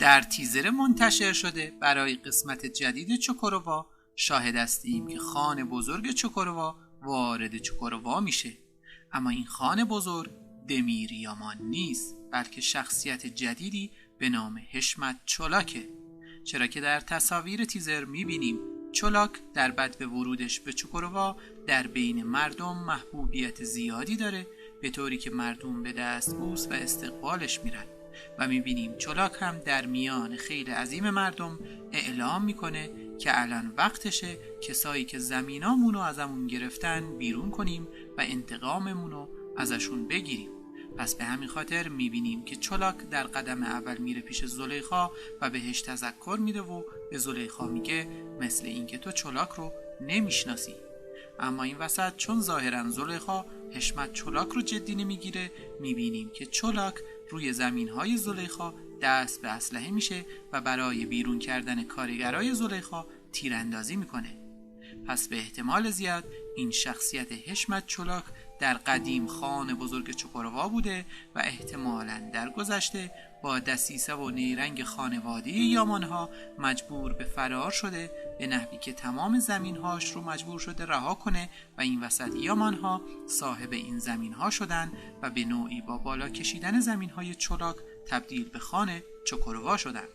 در تیزر منتشر شده برای قسمت جدید چوکوروا شاهد هستیم که خان بزرگ چوکوروا وارد چوکوروا میشه، اما این خان بزرگ دمیر یامان نیست، بلکه شخصیت جدیدی به نام حشمت چولاکه. چرا که در تصاویر تیزر میبینیم چولاک در بدو ورودش به چوکوروا در بین مردم محبوبیت زیادی داره، به طوری که مردم به دستبوس و استقبالش میرن و میبینیم چولاک هم در میان خیل عظیم مردم اعلام میکنه که الان وقتشه کسایی که زمینامونو ازمون گرفتن بیرون کنیم و انتقاممونو ازشون بگیریم. پس به همین خاطر میبینیم که چولاک در قدم اول میره پیش زلیخا و بهش تذکر میده و به زلیخا میگه مثل اینکه تو چولاک رو نمیشناسی. اما این وسط چون ظاهرا زلیخا حشمت چولاک رو جدی نمیگیره، میبینیم که چولاک روی زمینهای زلیخا دست به اسلحه میشه و برای بیرون کردن کارگرای زلیخا تیراندازی میکنه. پس به احتمال زیاد این شخصیت حشمت چولاک در قدیم خان بزرگ چوکوروا بوده و احتمالاً در گذشته با دسیسه و نیرنگ خانوادی یامانها مجبور به فرار شده، به نحوی که تمام زمینهاش رو مجبور شده رها کنه و این وسط یامانها صاحب این زمینها شدن و به نوعی با بالا کشیدن زمینهای چولاک تبدیل به خان چوکوروا شدن.